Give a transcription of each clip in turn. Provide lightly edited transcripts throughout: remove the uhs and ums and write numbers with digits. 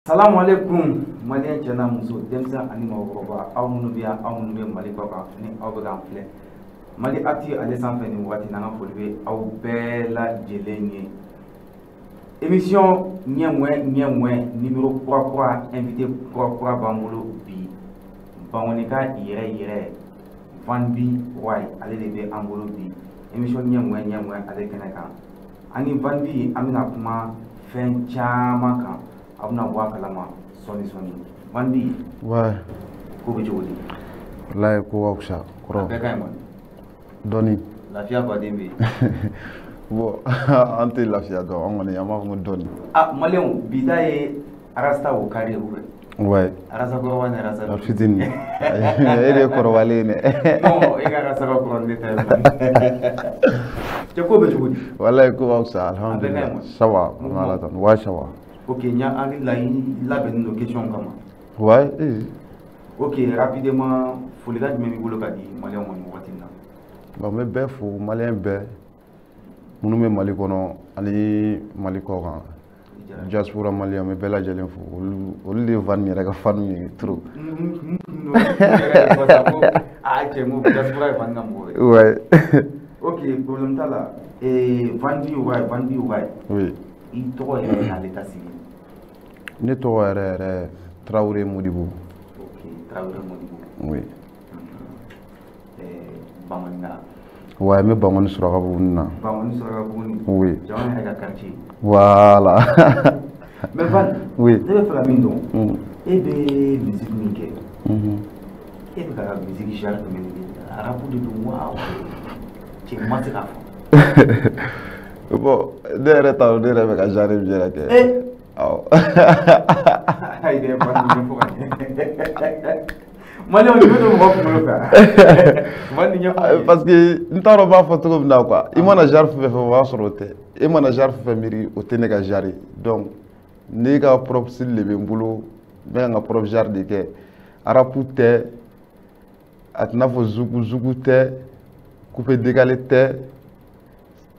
Salamu alaikum malien cɛ n'a muso, denmisɛn ani mɔgɔkɔrɔba, aw minnu bɛ yan, aw minnu bɛ Mali kɔ kan ni aw bɛ k'an filɛ Mali Actu ale sanfɛ nin waati, n'an ka foli bɛ aw bɛɛ lajɛlen ye. Émission ɲɛŋɛ ɲɛŋɛ, numéro kura kura, invité kura kura b'an bolo bi. Bankɔnika yɛrɛ yɛrɛ, Van B Roy, ale de bɛ an bolo bi émission ɲɛŋɛ ɲɛŋɛ ale kɛnɛ kan. Ani Van B, an bɛna kuma fɛn caman kan, aw bɛna bɔ a kalama sɔɔni sɔɔni. Van B. Ouais. Ko bɛ cogo di? Walayi, ko ka fisa kɔrɔ. A bɛɛ ka ɲi kɔni? Dɔɔni. Lafiya baden bɛ yen. Bon, an tɛ lafiya dɔn, an kɔni an b'a fɔ ko dɔɔni. Ah, maliyɛnw, bi ta ye arasta o kari ye ou bien? Ouais. Arasa kɔrɔba ni arasa A fitinin. E de ye kɔrɔbalen ye dɛ. Non, e ka arasa ka kɔrɔ ni ne ta ye. Cɛ, ko bɛ cogo di? Walayi, ko ka fisa. A bɛɛ ka ɲi alhamdulilah. kɔni? Ça va, an bɛ Ala tanu. Ouais, ça va. Ok, n y'a hakili la i labɛnnen don question kama. Ouais. Eh. Ok, rapidement, folikan jumɛn b'i bolo ka di maliyɛnw ma nin wagati in na? Bon, n bɛ bɛɛ fo, maliyɛn bɛɛ minnu bɛ Mali kɔnɔ ani Mali kɔ kan. Diaspora malien, n bɛ bɛɛ lajɛlen fo. Olu de ye Van yɛrɛ ka fanu ye trop. Ah cɛ, n ko diaspora ye Van ka mɔgɔ ye. Ouais. Ok, problème t'a la. Van B Roy, Van B Roy. Oui. I tɔgɔ yɛrɛ n'ale ta sigi? Ne tɔgɔ yɛrɛ yɛrɛ, Tarawele Modibo. Ok, Tarawele Modibo. Oui. Bamaninka? Ouais, n bɛ Bangɔni Surakabugu na. Bangɔni Surakabugu. Oui. Jama yɛrɛ ka quartier. Voilà. Mais Van, Oui. ne bɛ fɛ ka min dɔn, e bɛ musique min kɛ, e bɛ ka musique genre jumɛn de kɛ? Rap de don wa? Cɛ, n ma se k'a fɔ. Bon, ne yɛrɛ t'a dɔn ne yɛrɛ bɛ ka genre min yɛrɛ kɛ. Eh! Awɔ. Ayi dɛ, Van, nin ɲɛfɔ ka ɲɛ. Maliyɛnw, nin bɛ don mɔgɔ kunkolo fɛ. Van, nin ɲɛfɔ ka ɲɛ. Parce que n t'a dɔn n b'a fɔ cogo min na quoi. I mana genre fɛn fɛn fɔ, o b'a sɔrɔ o tɛ. E mana genre fɛn fɛn miiri, o tɛ ne ka genre ye. Donc ne ka propre style de bɛ n bolo, n bɛ ka n ka propre genre de kɛ. Rap tɛ, a tɛ n'a fɔ zuku zuku tɛ, coupé décalé tɛ.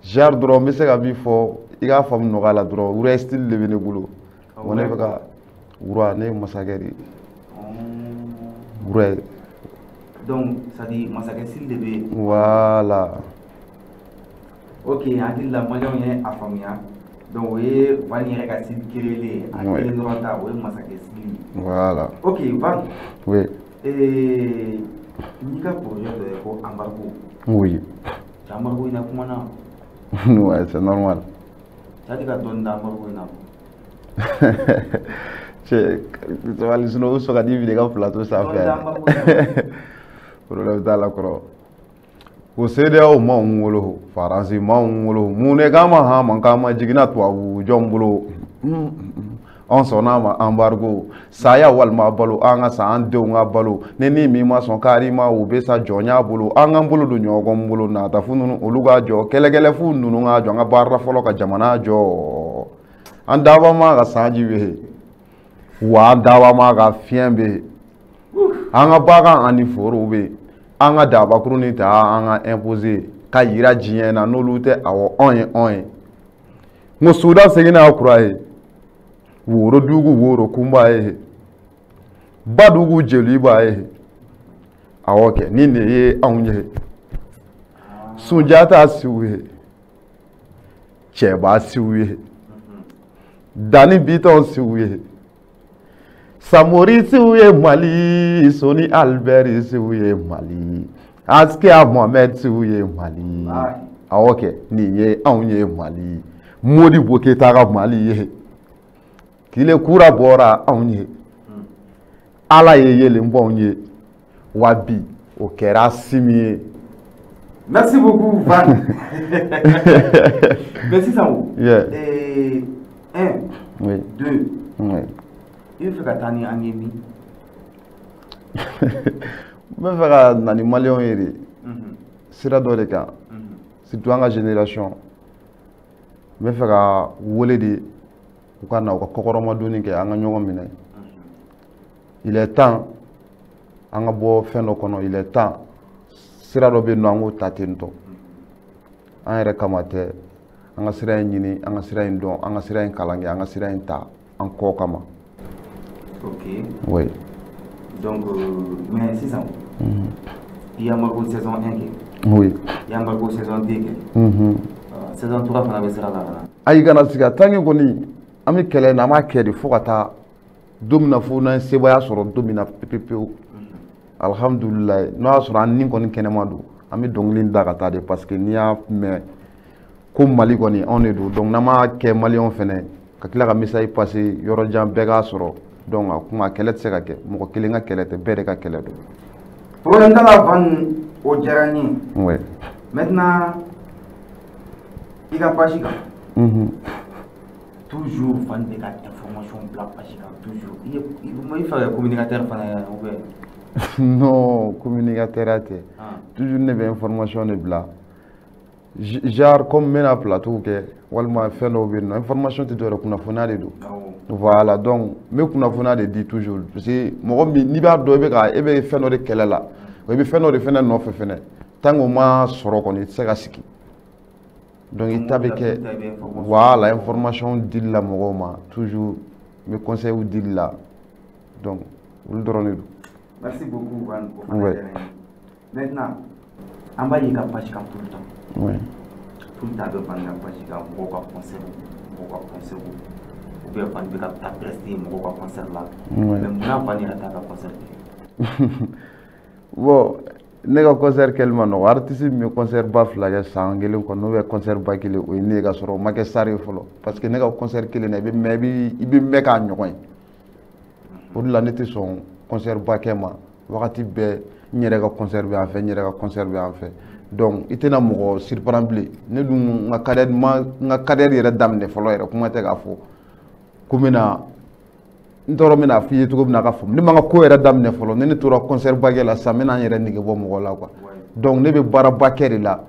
Genre dɔrɔn, n bɛ se ka min fɔ, i k'a faamu nɔgɔya la dɔrɔn, roi style de bɛ ne bolo. Wa ne bɛ ka roi, ne ye masakɛ de ye. Roi. Donc, c'est à dire masakɛ style de bɛ yen. Voilà. Ok, n hakili la maliyɛnw ye a faamuya. Donc o ye Van yɛrɛ ka style créé ye. A kelen dɔrɔn ta, o ye masakɛ style ye. Voilà. Ok, Van. Oui. N'i ka projet dɔ ye ko embargo. Oui. Cɛ, embargo in na kuma na. Ouais, c'est normal. C'est à dire ka dɔɔni da embargo in na. Cɛ, sabali, sinon o sɔn ka n'i minɛ i ka plateau sanfɛ. Dɔɔni da embargo in na. Problème t'a la kɔrɔ. Ko CEDEAO m'anw wolo, Faransi m'anw wolo, mun de kama hama kama jiginna tubabu jɔn bolo? An sɔnna ma embargo, saya walima balo, an ka sa, an denw ka balo. Ni min ma sɔn kari ma, o bɛ sa jɔnya bolo. An k'an bolo don ɲɔgɔn bolo, natafu ninnu olu ka jɔ, kɛlɛkɛlɛfu ninnu ka jɔ, an ka baara fɔlɔ ka jamana jɔ. An daba ma ka sanji bɛ yen, wa an daba ma ka fiɲɛ bɛ yen, an ka bagan ani forow bɛ yen, an ka dabakurunin ta, an ka imposer ka yira diɲɛ na n'olu tɛ, awɔ, anw ye anw ye. N ko Sudan seginna kura ye, woro dugu woro kunba ye, badugu jeliba ye, awɔ kɛ nin de ye anw ye. Sunjata siw ye, Cɛba siw ye, Dani Bitɔn siw ye, Samori siw ye Mali, Soni Albert siw ye Mali, Askia Mohamed siw ye Mali, awɔ kɛ nin ye anw ye Mali. Modibo Keyita ka Mali ye, tile kura bɔra anw ye, Ala ye yelen bɔ anw ye, wa bi o kɛra Simi ye. Merci beaucoup, Van. Mais sisan o. Yeah. Un, Oui. deux. Oui. I bɛ fɛ ka taa ni an ye min? N bɛ fɛ ka na ni maliyɛnw ye de sira dɔ de kan, surtout an ka génération. N bɛ fɛ ka wele de u ka na u ka kɔkɔrɔmadonni kɛ, an ka ɲɔgɔn minɛ. Il est temps an ka bɔ fɛn dɔ kɔnɔ, il est temps sira dɔ bɛ yen nɔ, an k'o ta ten tɔ. An yɛrɛ kama tɛ, an ka sira in ɲini, an ka sira in dɔn, an ka sira in kalan kɛ, an ka sira in ta an kɔ kama. Ok. Oui. Donc mais sisan, i ye embargo saison 1 kɛ. Oui. I ye embargo saison 2 kɛ. Saison 3 fana bɛ sira la ka na. Ayi, kana siga, tant que kɔni an bɛ kɛlɛ in na, an b'a kɛ de fo ka taa don min na, fo n'an ye sebaaya sɔrɔ don min na pewu pewu. Alhamdulilayi, n'o y'a sɔrɔ an ni kɔni kɛnɛma don, an bɛ dɔnkili in da ka taa de, parce que n'i y'a mɛn ko Mali kɔni, anw de don. Donc n'an m'a kɛ maliyɛnw fɛnɛ ka tila ka message passer yɔrɔ jan, bɛɛ k'a sɔrɔ. Donc a kuma kɛlɛ tɛ se ka kɛ mɔgɔ kelen ka kɛlɛ tɛ, bɛɛ de ka kɛlɛ don. Problème t'a la, Van, o diyara n ye. Oui. Maintenant, i ka page kan, toujours Van bɛ ka information bila page kan toujours. I ye i fɛ ka kɛ communicateur fana ye ou bien? Non, communicateur tɛ. Toujours ne bɛ information de bila, genre comme n bɛna plateau kɛ walima fɛn dɔw bɛ yen nɔ, information tɛ dɔwɛrɛ, kunnafoniya de don. Voilà, donc n bɛ kunnafoniya de di toujours, parce que mɔgɔ min n'i b'a dɔn, i bɛ ka e bɛ fɛn dɔ de kɛlɛ la, i bɛ fɛn dɔ de fɛnɛ nɔfɛ fɛnɛ, tant que o ma sɔrɔ kɔni, i tɛ se ka sigi. Donc i ta bɛ kɛ, voilà, information dili la mɔgɔw ma toujours, n bɛ conseil dili la, donc olu dɔrɔn de don. Merci beaucoup, Van, o fana diyara n ye. Maintenant, an b'a ye i ka page kan tout le temps. Oui. Tout le temps a bɛ Van ka page kan, mɔgɔw ka concert, mɔgɔw ka concert, ou bien Van bɛ ka taa prester mɔgɔw ka concert la. Oui. Mais munna Van yɛrɛ t'a ka concert kɛ? Bon, ne ka concert kɛli ma nɔgɔ. Artiste min bɛ concert ba fila kɛ san kelen kɔnɔ, n'o bɛ concert ba kelen, o ye ne ye, ka sɔrɔ o ma kɛ star ye fɔlɔ, parce que ne ka concert kelen na, i bɛ mɛn, i bɛ mɛn k'a ɲɔgɔn ye. O de la ne tɛ sɔn concert ba kɛ ma wagati bɛɛ. N yɛrɛ ka concert bɛ yan fɛ, n yɛrɛ ka concert bɛ yan fɛ, donc i tɛna mɔgɔ surprendre bilen. Ne dun, n ka carrière ma, n ka carrière yɛrɛ daminɛ fɔlɔ yɛrɛ, kuma tɛ k'a fɔ ko n bɛna, n t'a dɔn n bɛna f'i ye cogo min na ka faamu. Ne ma n ka ko yɛrɛ daminɛ fɔlɔ, ne tora concert ba kɛ la sisan, n bɛna n yɛrɛ nege bɔ mɔgɔ la quoi. Donc ne bɛ baaraba kɛ de la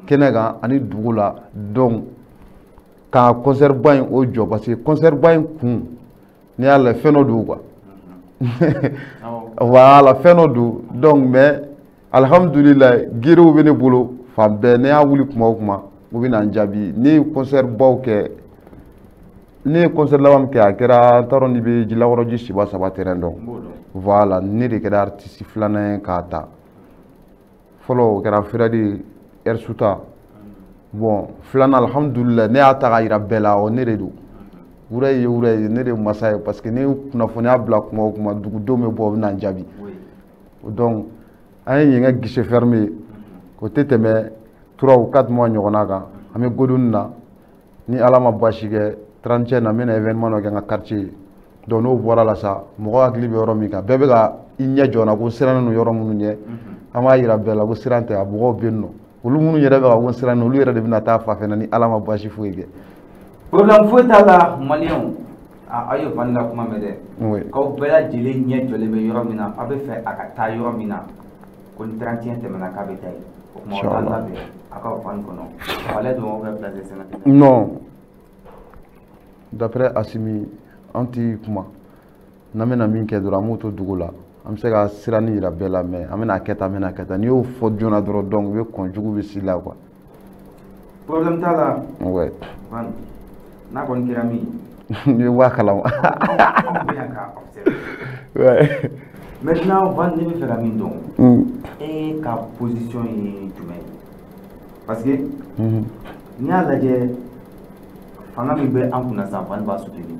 kɛnɛ kan ani dugu la, donc ka concert ba in o jɔ, parce que concert ba in kun, n'i y'a lajɛ, fɛn dɔ don quoi. Voilà, fɛn dɔ don. Donc mais alhamdulilayi, gerew bɛ ne bolo fan bɛɛ. Ne y'a wuli kuma o kuma, u bɛ na n jaabi. Ne ye concert baw kɛ, ne ye concert laban min kɛ, a kɛra, n t'a dɔn n'i bɛ Jilakɔrɔji Siba saba terrain dɔn. Voilà, ne de kɛra artiste filanan ye k'a ta. Fɔlɔ o kɛra Freddy Ersuta. Bon, filanan, alhamdulilayi, ne y'a ta k'a yira bɛɛ la, o ne de don. Wura ye wura ye, ne de ye masa ye, parce que ne ye kunnafoniya bila kuma o kuma, dugudenw bɛ bɔ, u bɛ na n jaabi. Donc an ye yen kɛ guichet fermé, o tɛ tɛmɛ 3 ou 4 mois ɲɔgɔnna kan. An bɛ godoni na, ni Ala ma baasi kɛ, 30 na, n bɛna événement dɔ kɛ n ka quartier. Donc n'o bɔra la sa, mɔgɔ hakili bɛ yɔrɔ min kan, bɛɛ bɛ ka i ɲɛ jɔ n na ko sirannen don yɔrɔ minnu ɲɛ, an b'a yira bɛɛ la ko siran tɛ, a mɔgɔw bɛ yen nɔ. Olu minnu yɛrɛ bɛ ka ko siran, olu yɛrɛ de bɛna taa fa fɛnɛ, ni Ala ma baasi foyi kɛ. Problème foyi t'a la, maliyɛnw. Aw ye Van ka kuma mɛn dɛ. Oui. K'aw bɛɛ lajɛlen ɲɛ jɔlen bɛ yɔrɔ min na, aw bɛ fɛ a ka taa yɔrɔ min na, ko ni 31 tɛmɛna k'a bɛ taa yen. O tuma aw t'an labɛn a ka Van kɔnɔ. Palais de Bamako bɛ place de Sénateur. Non. D'après Assimi, an ti kuma. N'an bɛna min kɛ dɔrɔn, an b'o to dugu la. An bɛ se ka siranin yira bɛɛ la, mais an bɛna kɛ tan, an bɛna kɛ tan. N'i y'o fɔ joona dɔrɔn, donc i bɛ kɔn, jugu bɛ s'i la quoi. Problème t'a la. Ouais. Van, n'a kɔni kɛra min ye. N bɛ bɔ a kalama. Anw bɛ yan ka observer. Ouais. Maintenant, Van, ne bɛ fɛ ka min dɔn. E ka position ye jumɛn ye? Parce que n'i y'a lajɛ, fanga min bɛ an kunna sisan, Van b'a soutenir.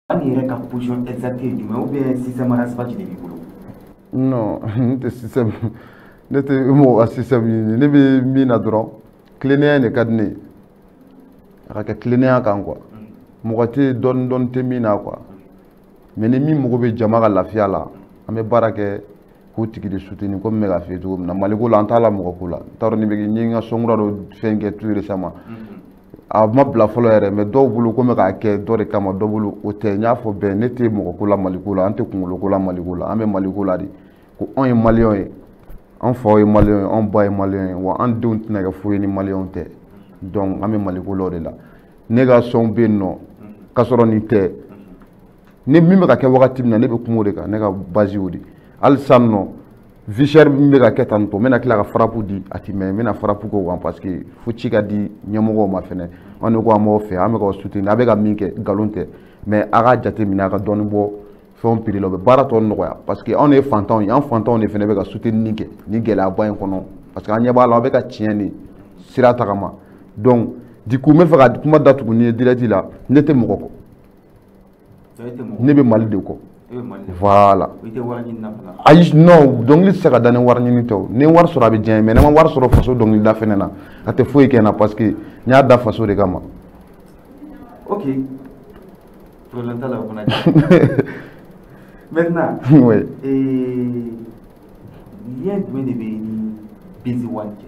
Van yɛrɛ ka position exacte ye jumɛn, ou bien système Ras Bath de b'i bolo? Non, ne tɛ système, ne tɛ mɔgɔ ka système ɲini. Ne bɛ min na dɔrɔn, tilennenya in de ka di ne ye. A ka kɛ tilennenya kan quoi. Mɔgɔ tɛ dɔɔni dɔɔni tɛ min na quoi. Mais ni min mago bɛ jama ka lafiya la, an bɛ baara kɛ k'o tigi de soutenir, komi n bɛ k'a f'i ye cogo min na. Maliko la, an t'a la mɔgɔ ko la. N t'a dɔn ni bɛ n ye n ka son kura dɔ fɛn kɛ tout récemment. A ma bila fɔlɔ yɛrɛ, mais dɔw bolo ko n bɛ k'a kɛ dɔ de kama, dɔw bolo o tɛ. N y'a fɔ bɛɛ, ne tɛ mɔgɔ ko la Maliko la, an tɛ kunkolo ko la Maliko la, an bɛ Maliko la de. Ko anw ye maliyɛnw ye, an faw ye maliyɛnw ye, anw ba ye maliyɛnw ye, wa an denw tɛna kɛ foyi ye ni maliyɛnw tɛ. Donc an bɛ Maliko la o de la. Ne ka sɔnw bɛ yen nɔ, k'a sɔrɔ nin tɛ. Ni min bɛ ka kɛ wagati min na, ne bɛ kuma o de kan, ne ka base y'o de. Hali sisan nɔ, vie chère min bɛ ka kɛ tan tɔ, n bɛna tila ka frappe di a ti mɛn, n bɛna frappe k'o kan, parce que fo ci ka di ɲɛmɔgɔw ma fɛnɛ. Anw de ko an b'aw fɛ, an bɛ k'aw soutenir, a bɛ ka min kɛ nkalon tɛ, mais a ka jateminɛ a ka dɔɔni bɔ fɛnw prix la, o bɛ baara tɔ nɔgɔya, parce que anw de ye fantanw ye, an fantanw de fana bɛ ka soutenir kɛ nin gɛlɛyaba in kɔnɔ, parce que an ɲɛ b'a la aw bɛ ka tiɲɛ de sira tagama. Donc du coup n bɛ fɛ ka kuma datugu ni ye direct la, ne tɛ mɔgɔ kɔ, ne bɛ Mali de kɔ. Voilà. Ayi, non, dɔnkili tɛ se ka da ni wari ɲini tɛ o. Ni n wari sɔrɔ a bɛ diya n ye, mais ni n ma wari sɔrɔ faso dɔnkilida fɛnɛ na, a tɛ foyi kɛ n na, parce que n y'a da faso de kama. Ok. Problème t'a la, o fana. Maintenant, oui. Lien jumɛn de bɛ ni Busy One cɛ?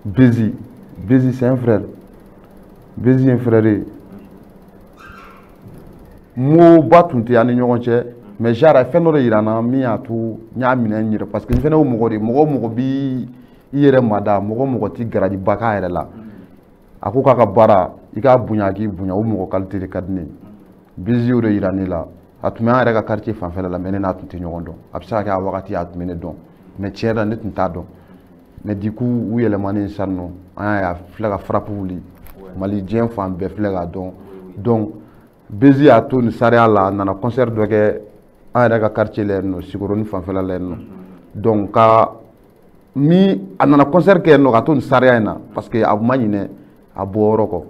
Busy, Busy c'est un frère. Busy ye frère ye. Moba tun tɛ an ni ɲɔgɔn cɛ, mais genre fɛn dɔ de yira n na min y'a to n y'a minɛ n yɛrɛ, parce que n fɛnɛ y'o mɔgɔ de ye, mɔgɔ o mɔgɔ bi i yɛrɛ mada, mɔgɔ o mɔgɔ ti garajiba k'a yɛrɛ la, a ko k'a ka baara i k'a bonya k'i bonya, o mɔgɔ qualité de ka di ne ye. Busy y'o de yira ne la. A tun bɛ an yɛrɛ ka quartier fanfɛla la, mais ne n'a tun tɛ ɲɔgɔn dɔn. A bɛ se ka kɛ a wagati a tun bɛ ne dɔn, mais tiɲɛ yɛrɛ la ne tun t'a dɔn. Mais du coup u yɛlɛmanen sisan nɔ, an y'a ye a filɛ ka frappe wuli Mali diɲɛ fan bɛɛ filɛ k'a dɔn. Donc Busy y'a to nin sariya la, a nana concert dɔ kɛ an yɛrɛ ka quartier la yen nɔ, Sikoroni fanfɛla la yen nɔ. Donc ka ni a nana concert kɛ yen nɔ ka to nin sariya in na, parce que a ma ɲinɛ a bɔ yɔrɔ kɔ,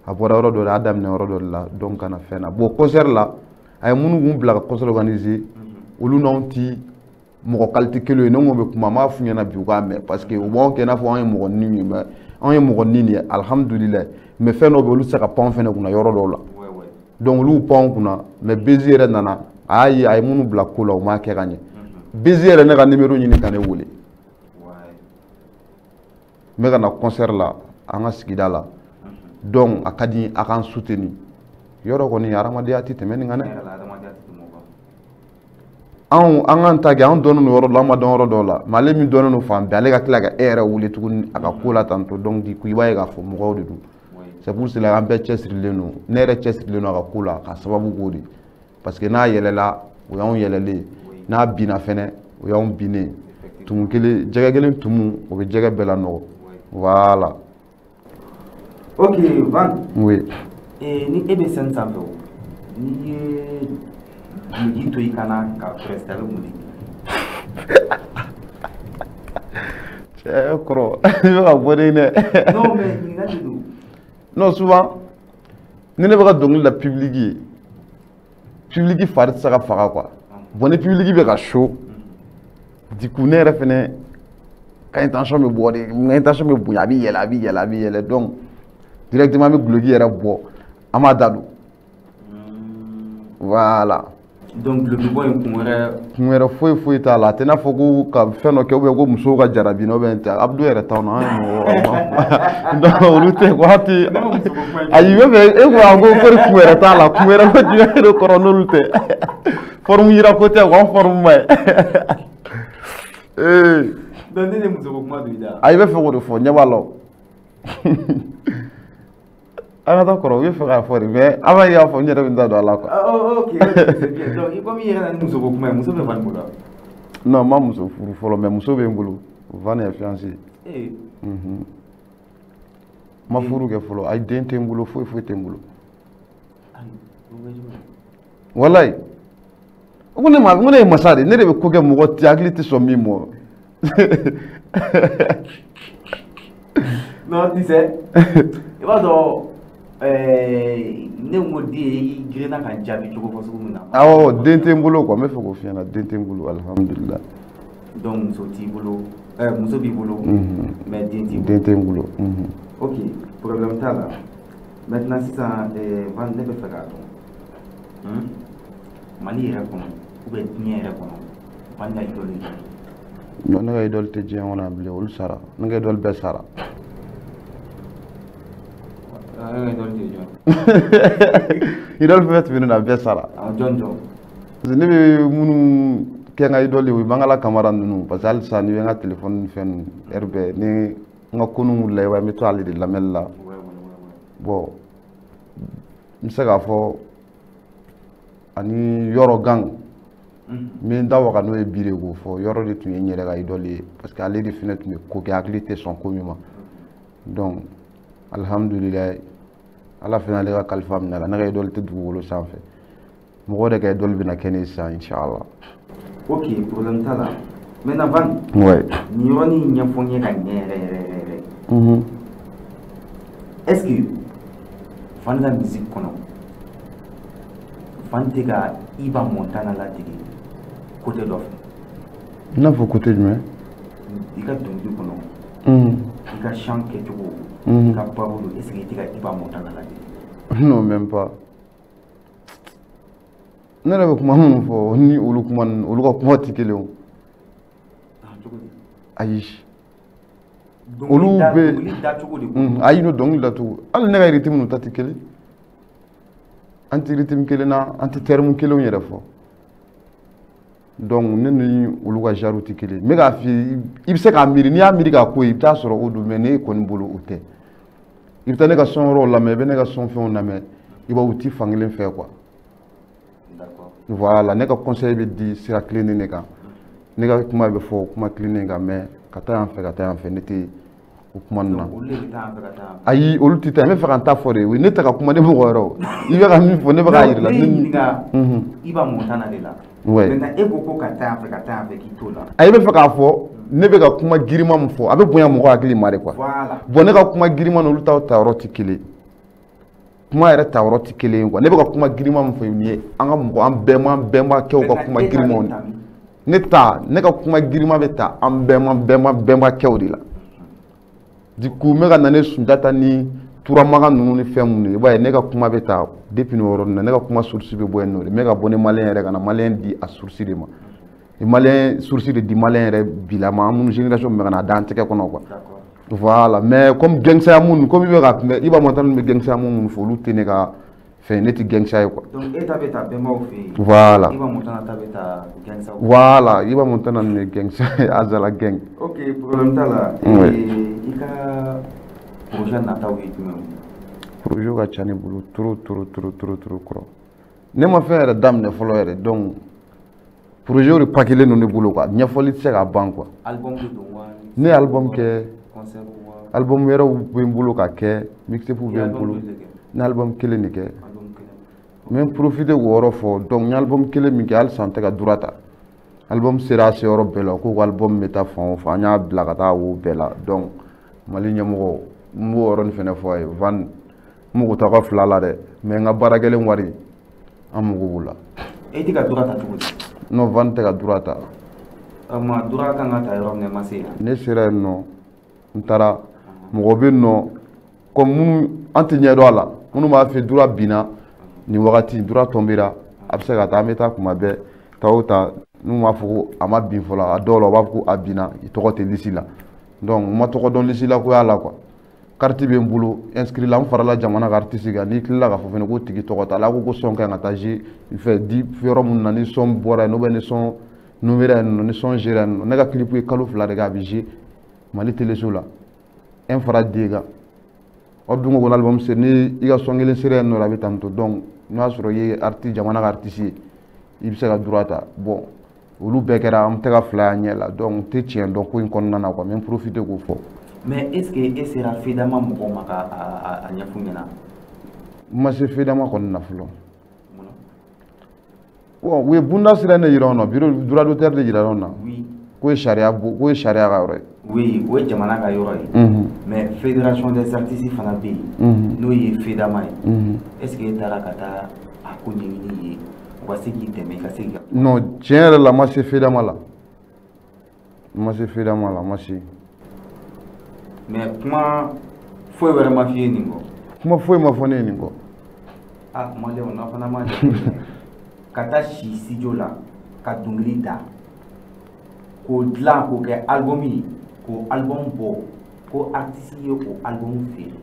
a bɔra yɔrɔ dɔ la, a y'a daminɛ yɔrɔ dɔ de la, donc ka na fɛn na. Bon, concert la, a ye minnu kun bila ka concert organiser, olu n'anw ti mɔgɔ qualité kelen ye. Ne ko bɛ kuma, n b'a f'u ɲɛna bi u k'a mɛn, parce que u b'anw kɛ i n'a fɔ anw ye mɔgɔ nin ye, mais anw ye mɔgɔ nin ye, alihamudulilayi. Mais fɛn dɔw bɛ yen, olu tɛ se ka pan anw fɛnɛ kunna yɔrɔ dɔw la. Donc olu pan anw kunna, mais Busy yɛrɛ nana, a y'a ye a ye minnu bila ko la, u m'a kɛ ka ɲɛ. Busy yɛrɛ ne ka numéro ɲini ka ne wele, n bɛ ka na concert la an ka sigida la, donc a ka di a k'an soutenir. Yɔrɔ kɔni hadamadenya tɛ tɛmɛ nin kan dɛ. Anw an k'an ta kɛ, anw dɔnnen don yɔrɔ dɔ la, an ma dɔn yɔrɔ dɔw la, mais ale min dɔnnen don fan bɛɛ, ale ka tila ka e yɛrɛ wele tuguni a ka ko la tantôt. Donc du coup i b'a ye k'a fɔ mɔgɔw de don. C'est pour cela an bɛɛ cɛsirilen don, ne yɛrɛ cɛsirilen don a ka ko la k'a sababu k'o de, parce que n'a yɛlɛla o y'anw yɛlɛlen, n'a binna fɛnɛ o y'anw binnen. Tumu kelen, jɛgɛ kelen tumu, o bɛ jɛgɛ bɛɛ lanɔgɔ. Voilà. Ok, Van. Oui. Ni e bɛ scène sanfɛ o, n'i ye duloki to i kan na ka prester, a bɛ mun de kɛ? Cɛ kɔrɔ, i bɛ ka bɔ ne dɛ. Non, mais ɲininkali de don. Non, souvent ni ne bɛ ka dɔnkili da public ye, public fari tɛ se ka faga quoi. Bon, ni public bɛ ka chaud, du coup ne yɛrɛ fɛnɛ ka intention bɛ bɔ de, n ka intention bɛ bonya, a bɛ yɛlɛ, a bɛ yɛlɛ, a bɛ yɛlɛ, donc directement an bɛ duloki yɛrɛ bɔ, an b'a da don. Voilà. Donc duloki bɔ in kun wɛrɛ? Kun wɛrɛ foyi foyi t'a la, a tɛ n'a fɔ ko ka fɛn dɔ kɛ ou bien ko musow ka jarabi na ou bien tɛ Abdou yɛrɛ t'anw na, an ye mɔgɔ donc olu tɛ quoi ti. Ayi, bɛ fɛ e ko a ko ko kun wɛrɛ t'a la, kun wɛrɛ bɛ jumɛn de kɔrɔ n'olu tɛ? Forme yira ko tɛ quoi, an forme ma ye. Ee. Donc ne de muso ko kuma don i da. Ayi, i bɛ fɛ k'o de fɔ, ɲɛ b'a la o. An ka taa kɔrɔ, u bɛ fɛ k'a fɔ de, mais avant i y'a fɔ, n yɛrɛ bɛ n da don a la quoi. Oh, ok, c'est bien. Donc i komi i yɛrɛ nana ni muso ko kuma ye, muso bɛ Van bolo wa? Non, n ma muso furu fɔlɔ, mais muso bɛ n bolo. Van est fiancé. Ee. N ma furu kɛ fɔlɔ, ayi, den tɛ n bolo, foyi foyi tɛ n bolo. Walayi. Ko ne ma, ko ne ye masa de, ne de bɛ ko kɛ mɔgɔ tɛ hakili tɛ sɔn min ma. Non, tu sais, i b'a dɔn ne ko den i girinna ka n jaabi cogo fɔ sugu min na. Awɔ, den tɛ n bolo quoi, n bɛ fɛ k'o f'i ɲɛna, den tɛ n bolo, alihamudulilayi. Donc muso t'i bolo, muso b'i bolo, mais den t'i bolo. Den tɛ n bolo. Ok, problème t'a la. Maintenant sisan, Van, ne bɛ fɛ k'a dɔn, Mali yɛrɛ kɔnɔ ou bien diɲɛ yɛrɛ kɔnɔ, Van ka idole ye jɔn ye? Non, ne ka idole tɛ diɲɛ kɔnɔ yan bilen, olu sara. Ne ka idole bɛɛ sara. Ne ka idole tɛ jɔn ye? Idole fɛn fɛn tun bɛ ne na, a bɛɛ sara. Jɔn jɔn? Parce que ne bɛ minnu kɛ n ka idole ye, o ye Mangala Kamara ninnu, parce que hali sisan n'i bɛ n ka téléphone ni fɛn ninnu, heure bɛɛ ni n ka ko ninnu wulila, i b'a ye n bɛ to ale de lamɛnni la. Bon, n bɛ se k'a fɔ ani Yɔrɔ Gang. N bɛ n da waga n'o ye bi de k'o fɔ, Yɔrɔ de tun ye n yɛrɛ ka idole ye, parce que ale de fɛnɛ tun bɛ ko kɛ hakili tɛ sɔn ko min ma. Donc alihamudulilayi, Ala fana ale ka kalifa minɛ la, ne ka idole tɛ dugukolo sanfɛ. Mɔgɔ de ka idole bɛna kɛ ne ye sisan, inchallah. Ok, problème t'a la. Maintenant Van, ouais. Nin yɔrɔnin ɲɛfɔ n ye ka ɲɛ yɛrɛ yɛrɛ yɛrɛ. Est-ce que Van ka musique kɔnɔ, Van tɛ ka Iba Montana ladege côté dɔ fɛ? I n'a fɔ côté jumɛn? I ka dɔnkili kɔnɔ, i ka chant kɛcogo, i ka parole, est-ce que i tɛ ka Iba Montana ladege? Non, même pas. Ne yɛrɛ bɛ kuma minnu fɔ ni olu kuma ninnu, olu ka kuma tɛ kelen o. Cogo di? Ayi. Olu bɛ dɔnkili dacogo de ko. Ayi, no, dɔnkili dacogo, hali ne ka rythme ninnu ta tɛ kelen. An tɛ rythme kelen na, an tɛ terme kelenw yɛrɛ fɔ. Donc ne ni olu ka genre tɛ kelen. N bɛ k'a f'i ye, i bɛ se k'a miiri, n'i y'a miiri k'a ko ye, i bɛ taa sɔrɔ o don, mais ne kɔni bolo o tɛ. I bɛ taa ne ka son wɛrɛw lamɛn, i bɛ ne ka son fɛnw lamɛn, i b'a ye u ti fan kelen fɛ quoi. Voilà, ne ka conseil bɛ di sira tilennen de kan. Ne ka kuma bɛ fɔ kuma tilennen kan, mais ka taa yan fɛ, ka taa yan fɛ, ne tɛ o kuma ninnu na. Olu de bɛ taa yan fɛ ka taa yan fɛ. Ayi, olu tɛ taa. N bɛ fɛ ka n ta fɔ de. Ne tɛ ka kuma ne mɔgɔ wɛrɛ o. I bɛ ka min fɔ, ne bɛ k'a yir'i la. Ne y'i ɲininka Iba Montana de la. Ouais. Maintenant e ko ko ka taa yan fɛ, ka taa yan fɛ, k'i t'o la. Ayi, i bɛ fɛ k'a fɔ ne bɛ ka kuma girinman min fɔ, a bɛ bonya mɔgɔ hakili ma de quoi. Voilà. Bon, ne ka kuma girinman n'olu taw ta yɔrɔ tɛ kelen. Kuma yɛrɛ ta yɔrɔ tɛ kelen ye quoi. Ne bɛ ka kuma girinman min fɔ nin ye, an ka mɔgɔ, an bɛnba bɛnbakɛw ka kuma girinmanw. Ne ta, ne ka kuma girinman bɛ ta an bɛnba bɛnba bɛnbakɛw de la. Du coup, n bɛ ka na ne Sunjata ni Turamagan ninnu ni fɛn minnu ye, i b'a ye ne ka kuma bɛ ta depuis nin yɔrɔnin na, ne ka kuma source bɛ bɔ yen nɔ de. N bɛ ka bɔ ni malien yɛrɛ ka na malien di a source de ma. Malien source de di malien yɛrɛ bilama, an minnu génération bɛ ka na da an tɛgɛ kɔnɔ quoi. Voilà, mais comme gangsta minnu, comme i bɛ ka kunbɛ, Iba Montana bɛ gangsta minnu fɔ, olu tɛ ne ka fɛn, ne tɛ gangsta ye quoi. Donc e ta bɛ taa bɛnbaw fɛ yen. Voilà. Iba Montana ta bɛ taa gangsta. Voilà, Iba Montana ninnu ye gangsta ye, Azala gang. Ok, problème t'a la. Oui. I ka projet nataw ye jumɛn ye? Projet ka ca ne bolo trop trop trop trop trop kɔrɔ. Ne ma fɛn yɛrɛ daminɛ fɔlɔ yɛrɛ, donc projet de paquet don ne bolo quoi. Ɲɛfɔli tɛ se ka ban quoi. Album de don wa? Ne ye album kɛ. Concert wa? Album wɛrɛw bɛ n bolo ka kɛ, mixtape bɛ n bolo. Ne album kelen de kɛ. N bɛ profiter k'o yɔrɔ fɔ. Donc n ye album kelen min kɛ, halisa n tɛ ka droit ta. Album sera a se yɔrɔ bɛɛ la, ko album bɛ taa fan o fan, an y'a bila ka taa wo bɛɛ la. Donc Mali ɲɛmɔgɔ, n b'o yɔrɔnin fɛnɛ fɔ a ye, Van, n mago t'aw ka fila la dɛ, mais n ka baara kɛlen wari, an mago b'o la. E tɛ ka droit ta cogo di? Non, Van tɛ ka droit ta. O tuma droit kan ka ta yɔrɔ min na, i ma se yen? Ne sera yen nɔ, n taara, mɔgɔ bɛ yen nɔ, comme minnu an tɛ ɲɛ dɔn a la, minnu b'a fɛ droit binna nin wagati, droit tombera, a bɛ se ka taa, an bɛ taa kuma bɛɛ, ta o ta, n'u m'a fɔ ko a ma bin fɔlɔ, a dɔw la u b'a fɔ ko a binna, i tɔgɔ tɛ liste la. Donc n ma tɔgɔ dɔn liste la ko y'a la quoi. Carte bɛ n bolo, inscrit la, n farala jamana ka artiste kan, n'i tilala k'a fɔ fɛnɛ k'o tigi tɔgɔ t'a la, a ko ko son kan ka taa jouer fɛ di yɔrɔ minnu na, ni son bɔra yen, ou bien ni son numéro yen nɔ, ni son géré yen nɔ. Ne ka clip ye kalo 2 de kɛ, a bɛ jouer Mali téléso la, un fara den kan. Aw dun ko ko l'album sera, ni i ka son kelen sera yen nɔ, a bɛ tan tɔ. Donc n'o y'a sɔrɔ i ye artiste, jamana ka artiste ye, i bɛ se ka droit ta. Bon, olu bɛɛ kɛra, an tɛ ka fila y'an ɲɛ la, donc n tɛ tiɲɛ dɔn ko in kɔnɔna na quoi, n bɛ profiter k'o fɔ. Mais est-ce que e sera FEDAMA mɔgɔw ma ka a ɲɛf'u ɲɛna? N ma se FEDAMA kɔni na fɔlɔ. Bon, u ye bunda sira ne yira anw na, bureau droit d'auteur de yira anw na. Oui. K'o ye sariya bo, k'o ye sariya ka yɔrɔ ye. Oui, o ye jamana ka yɔrɔ ye. Mais fédération des artistes fana bɛ yen. N'o ye FEDAMA ye. Est-ce que e taara ka taa a ko ɲɛɲini yen, u ka se k'i dɛmɛ, i ka se k'i ka. Non, tiɲɛ yɛrɛ la, n ma se FEDAMA la. N ma se FEDAMA la, n ma se. Mais kuma foyi wɛrɛ ma f'i ye nin kɔ? Kuma foyi ma fɔ ne ye nin kɔ. Ah, maliyɛnw, n'aw fana ma jateminɛ, ka taa si studio la ka dɔnkili da, k'o dilan k'o kɛ album ye, k'o album bɔ, ko artiste ye o album feere,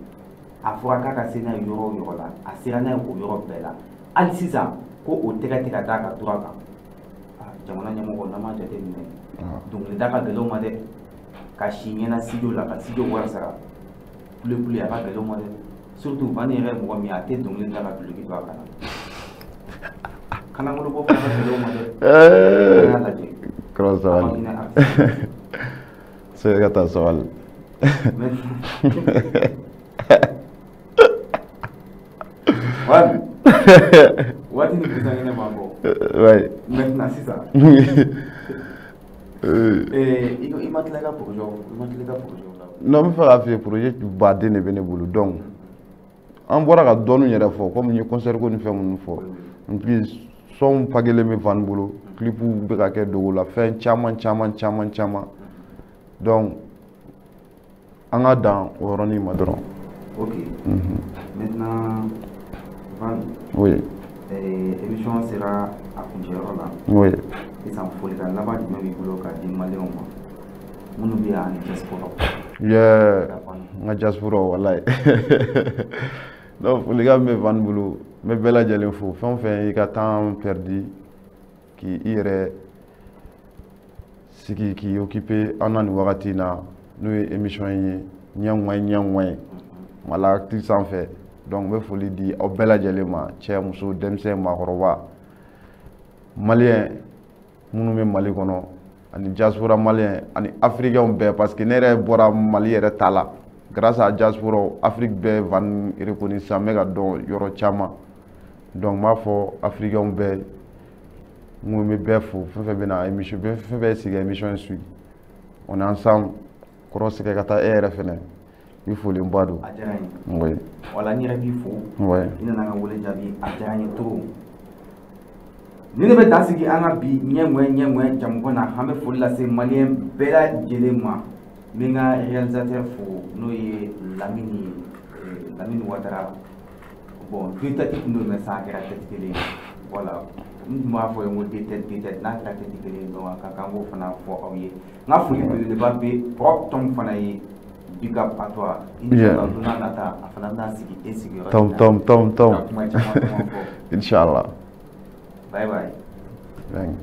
a fɔra k'a ka se n'a ye yɔrɔ o yɔrɔ la, a sera n'a ye o yɔrɔ bɛɛ la, hali sisan ko o tɛgɛ tɛ ka d'a ka droit kan. Ah, jamana ɲɛmɔgɔ, n'an m'a jateminɛ, dɔnkilida ka gɛlɛn o ma dɛ. Ka si ɲɛna studio la, ka studio wari sara kule kule, a ka gɛlɛn o ma dɛ. Surtout Van yɛrɛ ye mɔgɔ min ye, a tɛ dɔnkili da ka duloki don a kan na. Kanangolo bɔ fana ka gɛlɛn o ma dɛ. An y'a lajɛ. Kɔrɔ sabali. Se ka taa sabali. Van waati ni busan b'an kɔ. Ouais. Maintenant sisan, i ma tila i ka projet, i ma tila i ka projet la? Non, n bɛ fɛ k'a f'i ye, projet baden de bɛ ne bolo. Donc an bɔra ka dɔɔnin yɛrɛ fɔ, komi n ye concert ko ni fɛn minnu fɔ. En plus, son pakelen bɛ Van bolo, clip bɛ ka kɛ dogo la, fɛn caman caman caman caman. Donc an ka dan o yɔrɔnin ma dɔrɔn. Ok. Maintenant, Van, Oui. Émission sera a kuncɛyɔrɔ la. Oui. Sisan, folikan laban jumɛn b'i bolo k'a di maliyɛnw ma minnu bɛ yan ani diaspora? Yeah, n ka diaspora, walayi. Donc folikan min bɛ Van bolo, n bɛ bɛɛ lajɛlen fo. Fɛn o fɛn y'i ka temps perdu k'i yɛrɛ sigi k'i occupé an na nin wagati in na, n'o ye émission ye ɲɛŋɔɲɛ ɲɛŋɔɲɛ Mali Actu sanfɛ. Donc n bɛ foli di aw bɛɛ lajɛlen ma, cɛ, muso, denmisɛn, maakɔrɔba, maliyɛn minnu bɛ Mali kɔnɔ ani diaspora maliyɛn ani africain bɛɛ, parce que ne yɛrɛ bɔra Mali yɛrɛ ta la grâce à diaspora. Afrique bɛɛ Van reconnu sisan, n bɛ ka dɔn yɔrɔ caman. Donc n b'a fɔ africain bɛɛ, n ko n bɛ bɛɛ fo. Fɛn fɛn bɛ na émission, fɛn fɛn sigi émission in suit, on est ensemble. Kɔrɔ sɛgɛ ka taa e yɛrɛ fɛnɛ, i folenba don. A diyara n ye. Oui. Wala, n yɛrɛ b'i fo. Oui. I nana n ka wele jaabi, a diyara n ye trop. Ni ne bɛ dan sigi an ka bi ɲɛŋɛ ɲɛŋɛ jamukan na, an bɛ foli lase maliyɛn bɛɛ lajɛlen ma. N bɛ n ka réalisateur fo, n'o ye Lamini ye, Lamini Watara. Bon, deux têtes tun don, mais sisan a kɛra tête kelen ye. Voilà, n tun b'a fɔ ye n ko deux têtes, deux têtes, n'a kɛra tête kelen ye, donc a ka kan k'o fana fɔ aw ye. N ka foli belebeleba bɛ Prop Tom fana ye. Big up à toi. Inchallah, don n'a nata, a fana bɛna sigi e sigiyɔrɔ. Tom tom tom tom. Ka kuma caman caman fɔ. Inchallah. Bye bye. Thank you.